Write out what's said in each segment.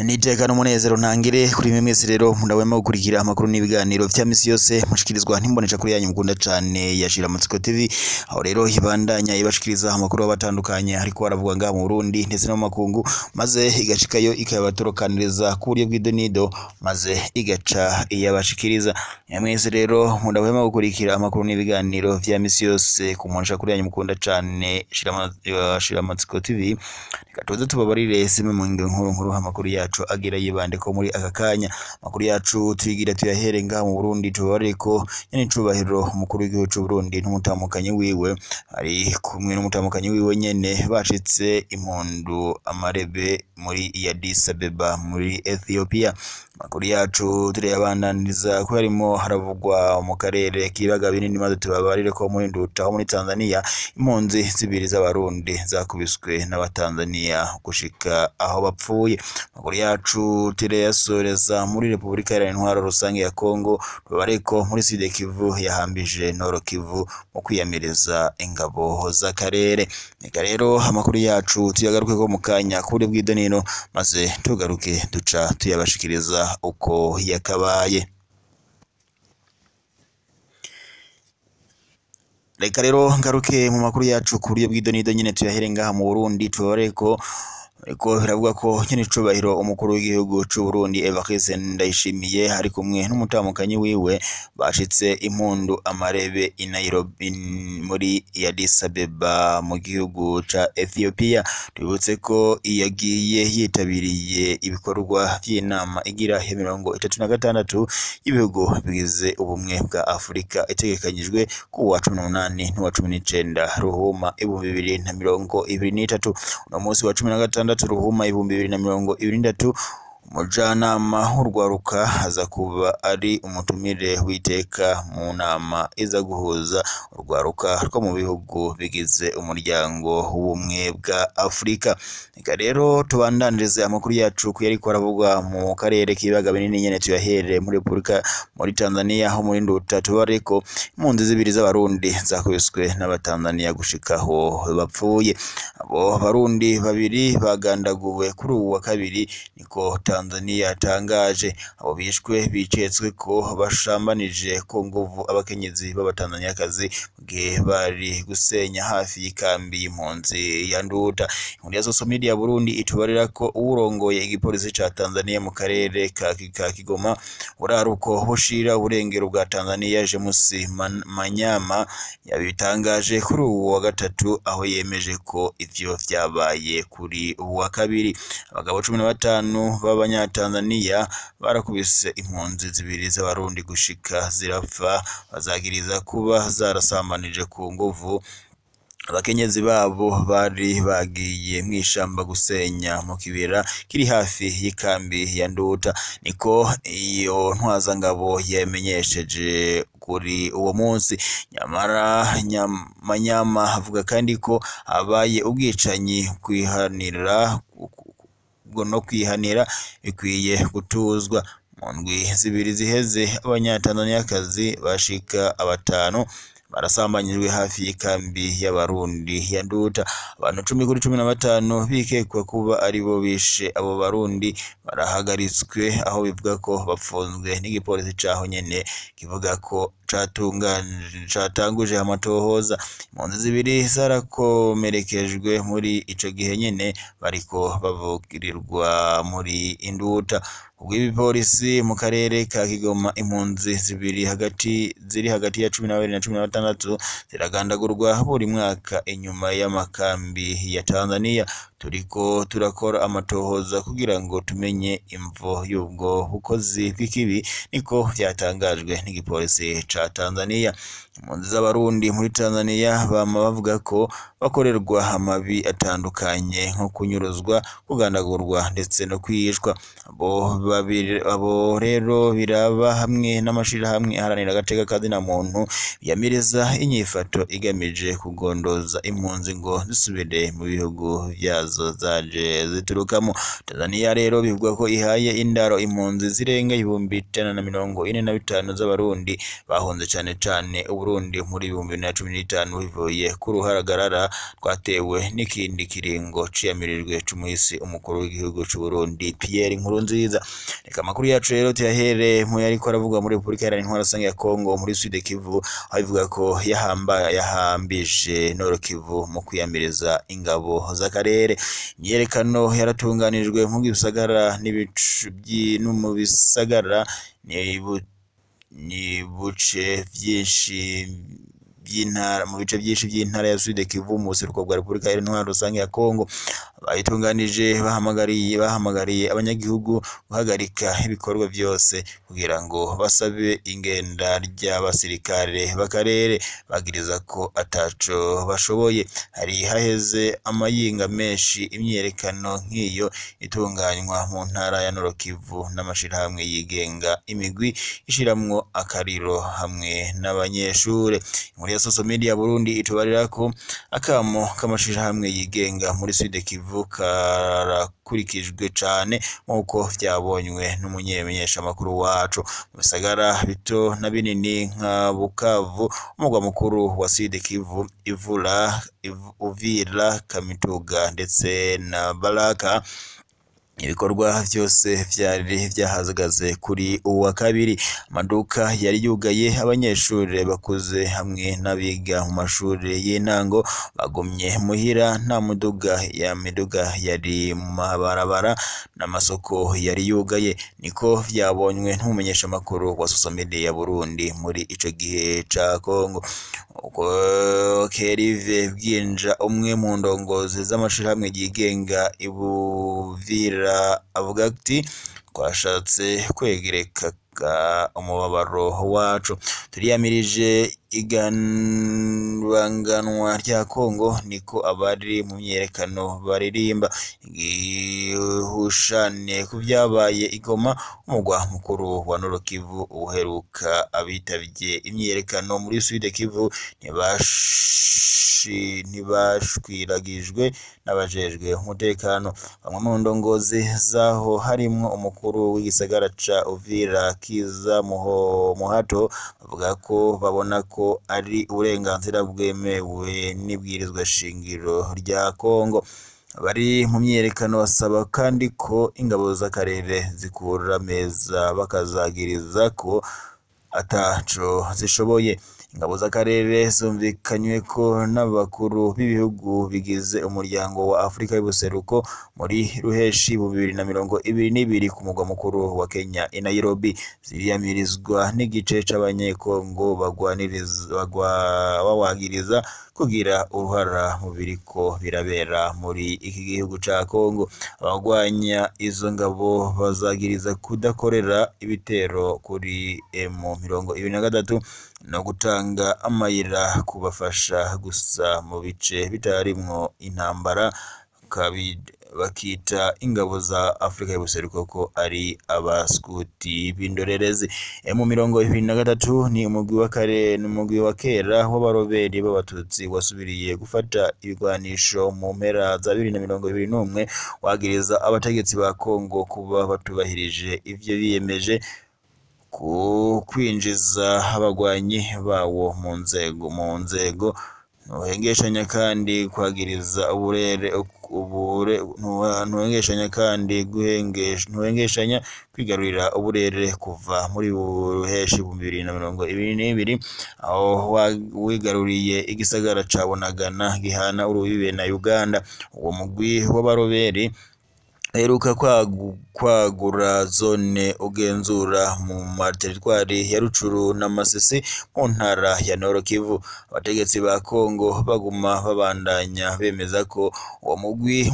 Niteka n'umunezero ntangire kuri mwe mwese rero mudahwema gukurikira amakuru n'ibiganiro vya misi yose mushikirizwa n'imbonesha kuri yanyu mukunda cane ya Shiramatsiko TV, aho rero ibandanya ibashikiriza amakuru abatandukanye ariko aravuga ngaha mu Burundi ndetse no mu makungu, maze igashikayo ikayabatorokaniriza ku buryo bw'idonido, maze igaca iyabashikiriza. Mwese rero mudahwema gukurikira amakuru n'ibiganiro vya misi yose ku mbonesha kuri yanyu mukunda cane Shiramatsiko TV, reka tuze tubabarire zimwe mu ngingo nkuru nkuru amakuru yacu agira yibande ko muri aka kanya. Amakuru yacu tuyigira tuyahere ngaha mu Burundi, tubabarire ko nyene icubahiro umukuru w'igihugu c'u Burundi n'umutamukanyi wiwe ari kumwe n'umutamukanyi wiwe nyene bashitse impundu amarebe muri Addis Abeba muri Ethiopia. Amakuru yacu turayabandaniriza ko harimo haravugwa mu karere k'ibiyaga binini, maze tubabarire ko muri Nduta ho muri Tanzania impunzi zibiri z'abarundi zakubiswe n'abatanzania gushika aho bapfuye. Amakuru yacu turayasoreza muri Repubulika Iharanira Intwaro Rusange ya Kongo, tubabarire ko muri Sud Kivu yahambije Nord Kivu mu kwiyamiriza ingabo z'akarere. Reka rero amakuru yacu tuyagarukeko mu kanya ku buryo bw'idonino, maze tugaruke duca tuyabashikiriza uko yakabaye. Reka rero ngaruke mu makuru yacu ku buryo bw'idonido nyene tuyahere ngaha mu Burundi, tubabarire ko ariko biravuga ko nyene icubahiro umukuru w'igihugu c'u Burundi Evariste Ndayishimiye ari kumwe n'umutamukanyi wiwe bashitse impundu amarebe i Nairobi muri Addis Abeba mu gihugu ca Ethiopia. Tubibutse ko yagiye yitabiriye ibikorwa vy'inama igira ya 36 y'ibihugu bigize ubumwe bwa Afurika itegekanyijwe ku wa 18 n'uwa 19 Ruhuma 2023. Uno munsi wa 16 Ruhuma 2023, umujanama w'urwaruka aza kuba ari umutumire w'iteka mu nama iza guhuza urwaruka rwo mu bihugu bigize umuryango w'ubumwe bwa Afurika. Reka rero tubandanirize amakuru yacu ku yariko aravugwa mu karere k'ibiyaga binini nyene, tuyahere muri Repubulika muri Tanzania ho muri Nduta, tubareko ko impunzi zibiri z'abarundi zakubiswe n'abatanzania gushikaho bapfuye. Abo barundi babiri bagandaguwe kuri uwu wa kabiri, niko Tanzania yatangaje. Abo bishwe bicetswe ko bashambanije ku nguvu abakenyezi b'abatanzaniyakazi mu gihe bari gusenya hafi y'ikambi y'impunzi ya Nduta. Inkuru ya social media Burundi itubarira ko uwurongoye igipolisi ca Tanzania mu karere ka Kigoma buraruko bushira uburengero bwa Tanzania James Manyama yabitangaje kuri uwu wa gatatu, aho yemeje ko ivyo vyabaye kuri uwu wa kabiri. Abagabo 15 b'abanyatanzania barakubise impunzi zibiri z'abarundi gushika zirapfa, bazagiriza kuba zarasambanije ku nguvu abakenyezi babo bari bagiye mw'ishamba gusenya mu kibira kiri hafi y'ikambi ya Nduta, niko iyo ntwazangabo yamenyesheje kuri uwo munsi. Nyamara Manyama avuga kandi ko habaye ubwicanyi kwihanira no kwihanira bikwiye gutuzwa. Mu ndwi zibiri ziheze abanyatanzaniyakazi bashika 5 barasambanyijwe hafi y'ikambi y'abarundi ya Nduta. Abantu 10 kuri 15 bikekwa kuba aribo bishe abo barundi barahagaritswe, aho bivuga ko bapfunzwe n'igipolisi caho nyene kivuga ko catanguje amatohoza. Impunzi zibiri zarakomerekejwe muri ico gihe nyene bariko bavugirirwa muri Induta. Ubw'ibipolisi mu karere ka Kigoma, impunzi zibiri hagati ziri hagati ya 12 na 16 ziragandagurwa buri mwaka inyuma y'amakambi ya Tanzania. Turiko turakora amatohoza kugira ngo tumenye imvo y'ubwo bukozi bw'ikibi, niko vyatangajwe n'igipolisi ca Tanzania. Impunzi z'abarundi muri Tanzania bama bavuga ko bakorerwa amabi atandukanye nko kunyuruzwa, kugandagurwa ndetse no kwicwa. Abo Abo rero biraba hamwe n'amashirahamwe aharanira agateka kazina muntu yamiriza inyifato igamije kugondoza impunzi ngo zisubire mu bihugu vyazo zaje ziturukamo. Tanzania rero bivugwa ko ihaye indaro impunzi zirenga 145,000 z'abarundi bahunze cane cane Uburundi muri 2015 bivuye ku ruhagarara rwatewe n'ikindi kiringo ciyamirijwe c'umuhisi umukuru w'igihugu c'Uburundi Pierre Nkurunziza. Reka amakuru yacu rero tuyahere mu yariko aravugwa muri Repubulika Iharanira Intwaro Rusange ya Kongo muri Sud Kivu, aho ivuga ko yahambije Nord Kivu mu kwiyamiriza ingabo z'akarere. Imyiyerekano yaratunganijwe mu gisagara no mu bisagara n'ibice vyinshi by'intara mu bice byinshi by'intara ya Sud Kivu mu buseruko bwa Repubulika Iharanira Intwaro Rusange ya Kongo. Abayitunganije bahamagariye abanyagihugu guhagarika ibikorwa vyose kugira ngo basabe ingenda ry'abasirikare b'akarere, bagiriza ko ataco bashoboye. Hari haheze amayinga menshi imyiyerekano nk'iyo itunganywa mu ntara ya Nord Kivu n'amashirahamwe yigenga, imigwi ishiramwo akariro hamwe n'abanyeshure. Inkuru ya social media Burundi itubarira ko akamo k'amashirahamwe yigenga muri Sud Kivu karakurikijwe cane nk'uko vyabonywe n'umumenyeshamakuru wacu. Mu bisagara bito na binini nka Bukavu, umugwa mukuru wa Sud Kivu, Ivula, Uvira, Kamituga ndetse na Baraka, ibikorwa vyose vyari vyahagaze kuri uwa kabiri. Amaduka yari yugaye, abanyeshure bakuze hamwe n'abiga mu mashuri y'intango bagumye muhira, nta muduga ya miduga yari mu mabarabara n'amasoko yari yugaye, niko vyabonywe n'umumenyeshamakuru wa social media ya Burundi muri ico gihe ca Kongo. Kerive Bwinja, umwe mu ndongozi z'amashirahamwe yigenga ibuvira, avuga ati: twashatse kwegereka umubabaro wacu, turiyamirije igabanganwa rya Kongo, niko abari mu myiyerekano baririmba. Igihushane ku vyabaye i Goma, umugwa mukuru wa Nord Kivu, uheruka abitavye imyiyerekano muri Sud Kivu ntibashwiragijwe n'abajejwe umutekano. Bamwe mu ndongozi zaho harimwo umukuru w'igisagara ca Uvira Kiza Muhato, bavuga ko babona ko ari uburenganzira bwemewe n'ibwirizwa shingiro rya Kongo. Abari mu myiyerekano basaba kandi ko ingabo z'akarere zikura ameza bakazagiriza ko ataco zishoboye. Ingabo z'akarere zumvikanywe ko n'abakuru b'ibihugu bigize umuryango wa Afrika y'ubuseruko muri Ruheshi mu 2022 ku mugwa mukuru wa Kenya i Nairobi, ziriyamirizwa n'igice c'abanyekongo babagiriza kugira uruhara mu biriko birabera muri iki gihugu ca Kongo. Abagwanya izo ngabo bazagiriza kudakorera ibitero kuri M23 no gutanga amayira kubafasha gusa mu bice bitarimwo intambara, bakita ingabo za Afrika y'ubuseruko ko ari abaskuti b'indorerezi. M23 ni umugwi wa kera w'abaroberi b'abatutsi wasubiriye gufata ibigwanisho mu mpera za 2021, wagiriza abategetsi ba Kongo kuba batubahirije ivyo biyemeje ku kwinjiza abagwanyi bawo mu nzego. Ntuhengeshanya kandi kwagiriza ntuhengeshanya kwigarurira uburere kuva muri Ruheshi 2022, aho wigaruriye igisagara ca Bunagana gihana urubibe na Uganda. Uwo mugwi w'abaroberi aheruka kwagura zone ugenzura mu materitwari ya Rucuru na Masisi mu ntara ya Nord Kivu. Abategetsi ba Kongo baguma babandanya bemeza ko uwo mugwi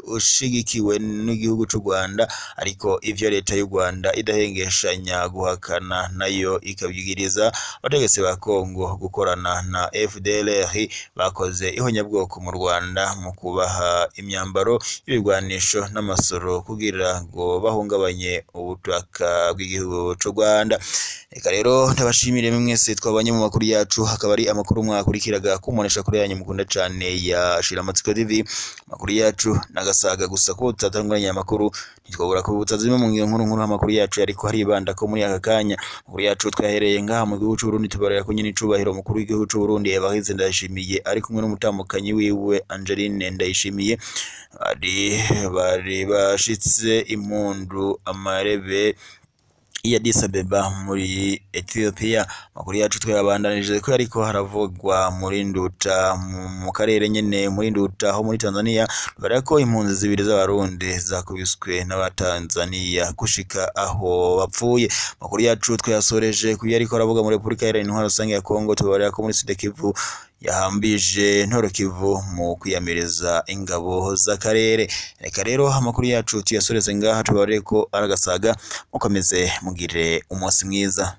ushigikiwe n'igihugu c'u Rwanda, ariko ivyo leta y'u Rwanda idahengeshanya guhakana, nayo ikabyigiriza abategetsi ba Kongo gukorana na FDLR bakoze ihonyabwoko mu Rwanda mu kubaha imyambaro y'ibigwanisho ibigwanisho n'amasoro kugira ngo bahungabanye ubutaka bw'igihugu c'u Rwanda. Reka rero ndabashimire mwese twabanye mu makuru yacu, hakaba ari amakuru mwakurikiraga kumonesha kuri yanyu mukunda cane ya Shiramatsiko TV. Amakuru yacu nagasaga gusa ko tutatanguranye amakuru, ntitwabura kubibutsa zimwe mu ngingo nkuru nkuru amakuru yacu ariko haribanda ko muri aka kanya. Amakuru yacu twahereye ngaha mu gihugu c'u Burundi, tubarira ko nyene icubahiro umukuru w'igihugu c'u Burundi Evariste Ndayishimiye ari kumwe n'umutamukanyi wiwe Angeline Ndayishimiye bari bashitse impundu amarebe ya Addis Abeba muri Ethiopia. Amakuru yacu twayabandanije ko ariko haravugwa muri Nduta mu karere nyene muri Nduta ho muri Tanzania, barako ko impunzi zibiri z'abarundi zakubiswe n'abatanzania gushika aho bapfuye. Amakuru yacu twayasoreje ku yariko aravuga muri Repubulika Iharanira Intwaro Rusange ya Kongo, tubarira ko muri Sud Kivu yahambije Ntoro Kivu mu kwiyamiriza ingabo z'akarere. Reka rero amakuru yacu tuyasoreze ngaha, tubarire ko aragasaga. Mukomeze mugire umunsi mwiza.